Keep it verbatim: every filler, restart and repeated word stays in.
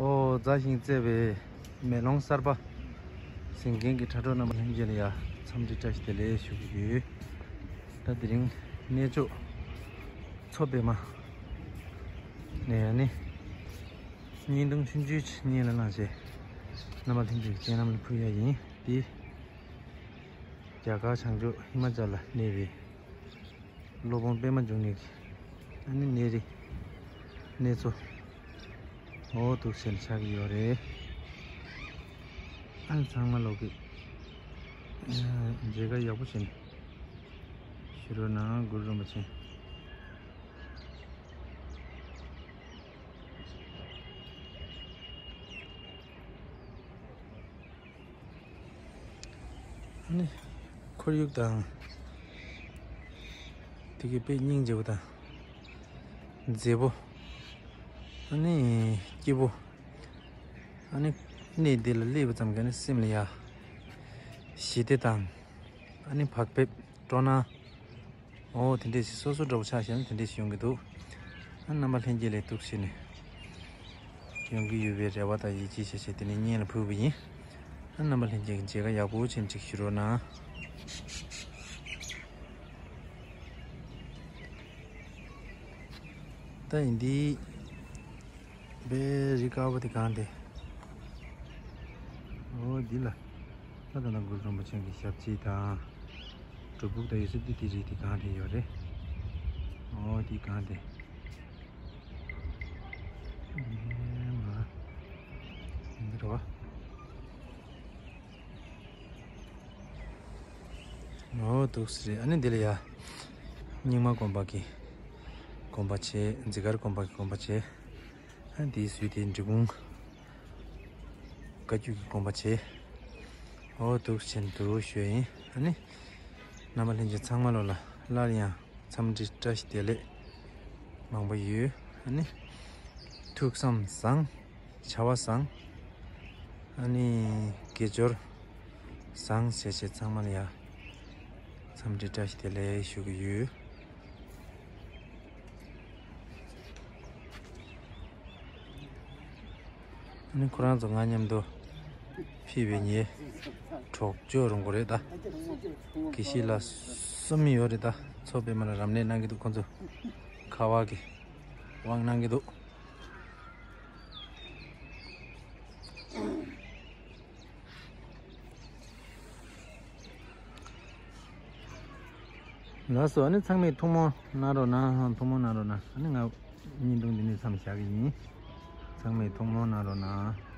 ཨོ་མཛའ་ཞིང་བརྩེ་བའི་མེ་ལོང་གསར་པ་གཟིགས་མཁན་གྱི་དྲ་གྲོགས་རྣམ་པ་ལྷན་རྒྱས་ལ་ཡ་འཚམས་འདྲི་བཀྲ་ཤིས་བདེ་ལེགས་ཞུ་གི་ཡོད། ད་དེ་རིང་གནས་མཆོག་མཚོ་པདྨ་ནས་ཡ་ནི་བརྙན་ཐུང་ཆུང་ཆུང་ཅིག་སྙན་ལ་བླངས་བྱས་རྣམ་པ་ལྷན་རྒྱས་ཀྱི་སྤྱན་ལམ་ལ་ཕུལ་ཡ་ཡིན། དེ་རྒྱ་གར་བྱང་ཕྱོགས་ཧི་མ་ཅལ་ལ་གནས་པའི་སློབ་དཔོན་པདྨ་འབྱུང་གནས་ཀྱི་ཨ་ནི་གནས་རི་གནས་མཚོ། འོ་འདུག་སེ་ཆགས་ཀྱི་ཡོད་རེད། ཨ་ནི་ཚང་མ་ལོག་གི་མཇལ་ཁ་ཡག་པོ་བྱས་ནས་ཞུ་རོགས་གནང་། གུ་རུ་རིན་པོ་ཆེ། ཨ་ནི་ཁོར་ཡུག་དང་དེ་གའི་དཔེ་སྙིང་རྗེ་པོ་དང་མཛེས་པོ། ཨ་ནི་སྐྱིད་པོ། ཨ་ནི་གནས་འདི་ལ་སླེབས་པ་ཙམ་གྱིས་ནི་སེམས་ལ་ཡ་ཞི་བདེ་དང་། ཨ་ནི་བག་ཕེབས་སྤྲོ་སྣང་། ཨོ་དེ་འདྲས་ཞིག་སོ་སོ་འདྲ་པོ་ཆགས་བཞག་ན་དེ་འདྲས་ཞིག་ཡོང་གི་འདུག་ཨ་རྣམ་པ་ལྷན་རྒྱས་ལ་འདུག་སེ་ནས་ཡོང་གི་ཡོད་པའི་རེ་བ་དང་ཡིད་ཆེས་བྱས་བྱས་དེ་ནས་སྙན་ལ་ཕུལ་བ་ཡིན། ཨ་རྣམ་པ་ལྷན་རྒྱས་ཀྱི་མཇལ་ཁ་ཡག་པོ་བྱས་ནས་ཅིག་ཞུ་རོགས་གནང་། ད་ཡིན་འདི། དཔེ་རི་དཀར་པོ་དེ་གང་དེ། ཨོ་འདི་ལ། ད་ད་ལྟ་གུ་རུ་རིན་པོ་ཆེ་གི་ཞབས་རྗེས་དང་། སྒྲུབ་ཕུག་དང་ཡོད་ས་འདི་དེ་རི་དེ་གང་དེ་ཡོད་རེད། ཨོ་འདི་གང་དེ། ཨེ་མ། འདི་རེད་བ། ཨོ་འདུག་སེ་རེད། ཨ་ནི་འདི་ལ་ཡ། རྙིང་མ་དགོན་པ་གི་དགོན་པ་བྱས། འཛི་སྒར་དགོན་པ་གི་དགོན་པ་བྱས། ཨ་ནི་འདིའི་ཟུར་དེ་འབྲི་གུང་བཀའ་བརྒྱུད་ཀྱི་དགོན་པ་བྱས། ཨོ་འདུག་སེ་འདུག་ཞུ་ཡིན། ཨ་ནི་རྣམ་པ་ལྷན་རྒྱས་ཚང་མ་ལོ་ལ་སླར་ཡང་འཚམས་འདྲི་བཀྲ་ཤིས་བདེ་ལེགས་མང་པོ་ཡོད། ཨ་ནི་ཐུགས་བསམ་བཟང་། བྱ་བ་བཟང་། ཨ་ནི་དགེ་སྦྱོར་བཟང་བྱས་བྱས་ཚང་མ་ལ་ཡ་འཚམས་འདྲི་བཀྲ་ཤིས་བདེ་ལེགས་ཞུ་གི་ཡོད། ཨ་ནི་ཁོ་རང་ཚོ་ང་མཉམ་དུ་ཕེབས་པའི་ངའི་གྲོགས་ཅོ་རོང་པོ་རེད་ད། དགེ་བཤེས་ལགས་གསུམ་ཡོད་རེད་ད། མཚོ་པདྨ་ལ་རབ་གནས་གནང་གི་འདུག་ཁོ་ཚོ་ཁ་བ་གི་དབང་གནང་གི་འདུག་ལགས་སོ། ཨ་ནི་ཚང་མས་ཐུགས་སྨོན་གནང་རོགས་གནང་། ཐུགས་སྨོན་གནང་རོགས་གནང་། ཨ་ནི་ང་བརྙན་ཐུང་འདི་ནས་མཚམས་བཞག་གི་ཡིན། ཚང་མས་ཐུགས་སྨོན་གནང་རོགས་གནང་།